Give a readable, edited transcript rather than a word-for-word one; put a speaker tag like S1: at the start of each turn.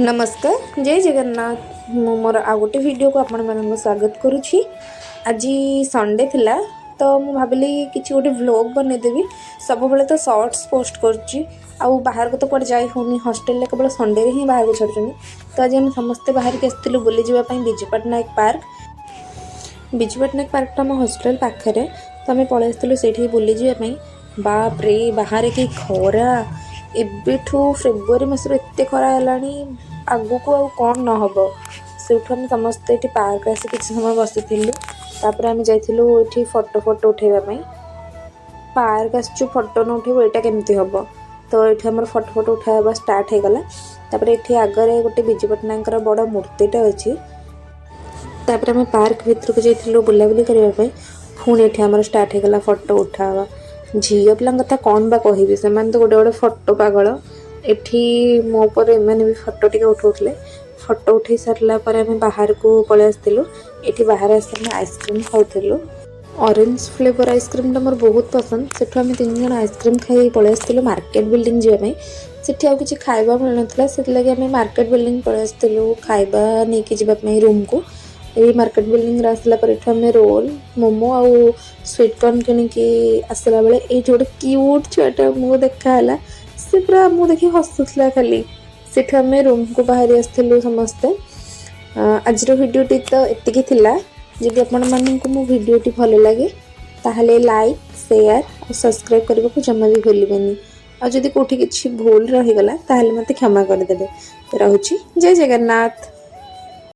S1: ନମସ୍କାର, ଜୟ ଜଗନ୍ନାଥ। ମୁଁ ମୋର ଆଉ ଗୋଟେ ଭିଡ଼ିଓକୁ ଆପଣମାନଙ୍କୁ ସ୍ୱାଗତ କରୁଛି। ଆଜି ସଣ୍ଡେ ଥିଲା ତ ମୁଁ ଭାବିଲି କିଛି ଗୋଟେ ଭ୍ଲଗ୍ ବନେଇଦେବି। ସବୁବେଳେ ତ ସର୍ଟସ୍ ପୋଷ୍ଟ କରୁଛି ଆଉ ବାହାରକୁ ତ କୁଆଡ଼େ ଯାଇ ହେଉନି। ହଷ୍ଟେଲରେ କେବଳ ସଣ୍ଡେରେ ହିଁ ବାହାରକୁ ଛାଡ଼ୁଛନ୍ତି। ତ ଆଜି ଆମେ ସମସ୍ତେ ବାହାରିକି ଆସିଥିଲୁ ବୁଲିଯିବା ପାଇଁ ବିଜୁ ପଟ୍ଟନାୟକ ପାର୍କ। ବିଜୁ ପଟ୍ଟନାୟକ ପାର୍କଟା ଆମ ହଷ୍ଟେଲ ପାଖରେ, ତ ଆମେ ପଳେଇ ଆସିଥିଲୁ ସେଇଠିକି ବୁଲିଯିବା ପାଇଁ। ବାପରେ, ବାହାରେ କି ଖରା! ଏବେଠୁ ଫେବୃଆରୀ ମାସରୁ ଏତେ ଖରା ହେଲାଣି, ଆଗକୁ ଆଉ କ'ଣ ନ ହେବ। ସେଇଠୁ ଆମେ ସମସ୍ତେ ଏଠି ପାର୍କ ଆସି କିଛି ସମୟ ବସିଥିଲୁ। ତାପରେ ଆମେ ଯାଇଥିଲୁ ଏଠି ଫଟୋ ଫଟୋ ଉଠେଇବା ପାଇଁ। ପାର୍କ ଆସିଛୁ, ଫଟୋ ନ ଉଠେଇବୁ, ଏଇଟା କେମିତି ହେବ? ତ ଏଠି ଆମର ଫଟୋ ଫଟୋ ଉଠା ହେବା ଷ୍ଟାର୍ଟ ହେଇଗଲା। ତାପରେ ଏଠି ଆଗରେ ଗୋଟେ ବିଜୁ ପଟ୍ଟନାୟକଙ୍କର ବଡ଼ ମୂର୍ତ୍ତିଟେ ଅଛି। ତାପରେ ଆମେ ପାର୍କ ଭିତରକୁ ଯାଇଥିଲୁ ବୁଲାବୁଲି କରିବା ପାଇଁ। ପୁଣି ଏଠି ଆମର ଷ୍ଟାର୍ଟ ହେଇଗଲା ଫଟୋ ଉଠା ହେବା। ଝିଅ ପିଲାଙ୍କ କଥା କ'ଣ ବା କହିବି, ସେମାନେ ତ ଗୋଟେ ଗୋଟେ ଫଟୋ ପାଗଳ। ଏଠି ମୋ ଉପରେ ଏମାନେ ବି ଫଟୋ ଟିକେ ଉଠାଉଥିଲେ। ଫଟୋ ଉଠେଇ ସାରିଲା ପରେ ଆମେ ବାହାରକୁ ପଳେଇ ଆସିଥିଲୁ। ଏଠି ବାହାରେ ଆସି ଆମେ ଆଇସ୍କ୍ରିମ୍ ଖାଉଥିଲୁ। ଅରେଞ୍ଜ ଫ୍ଲେଭର ଆଇସ୍କ୍ରିମ୍ଟା ମୋର ବହୁତ ପସନ୍ଦ। ସେଠୁ ଆମେ ତିନି ଜଣ ଆଇସ୍କ୍ରିମ୍ ଖାଇ ପଳେଇ ଆସିଥିଲୁ ମାର୍କେଟ ବିଲ୍ଡିଂ ଯିବା ପାଇଁ। ସେଠି ଆଉ କିଛି ଖାଇବା ମିଳୁନଥିଲା, ସେଥିଲାଗି ଆମେ ମାର୍କେଟ ବିଲ୍ଡିଂ ପଳେଇ ଆସିଥିଲୁ ଖାଇବା ନେଇକି ଯିବା ପାଇଁ ରୁମ୍କୁ। ଏଇ ମାର୍କେଟ ବିଲ୍ଡିଂରେ ଆସିଲା ପରେ ଏଠୁ ଆମେ ରୋଲ୍, ମୋମୋ ଆଉ ସୁଇଟ୍ କର୍ନ କିଣିକି ଆସିଲା ବେଳେ ଏଇଠି ଗୋଟେ କ୍ୟୁଟ୍ ଛୁଆଟା ଆମକୁ ଦେଖା ହେଲା। ସେ ପୁରା ଆମକୁ ଦେଖି ହସୁଥିଲା ଖାଲି। ସେଠୁ ଆମେ ରୁମ୍କୁ ବାହାରି ଆସିଥିଲୁ ସମସ୍ତେ। ଆଜିର ଭିଡ଼ିଓଟି ତ ଏତିକି ଥିଲା। ଯଦି ଆପଣମାନଙ୍କୁ ମୋ ଭିଡ଼ିଓଟି ଭଲ ଲାଗେ, ତାହେଲେ ଲାଇକ୍, ସେୟାର ଆଉ ସବସ୍କ୍ରାଇବ୍ କରିବାକୁ ଜମା ବି ଭୁଲିବେନି। ଆଉ ଯଦି କେଉଁଠି କିଛି ଭୁଲ ରହିଗଲା, ତାହେଲେ ମୋତେ କ୍ଷମା କରିଦେବେ। ରହୁଛି, ଜୟ ଜଗନ୍ନାଥ।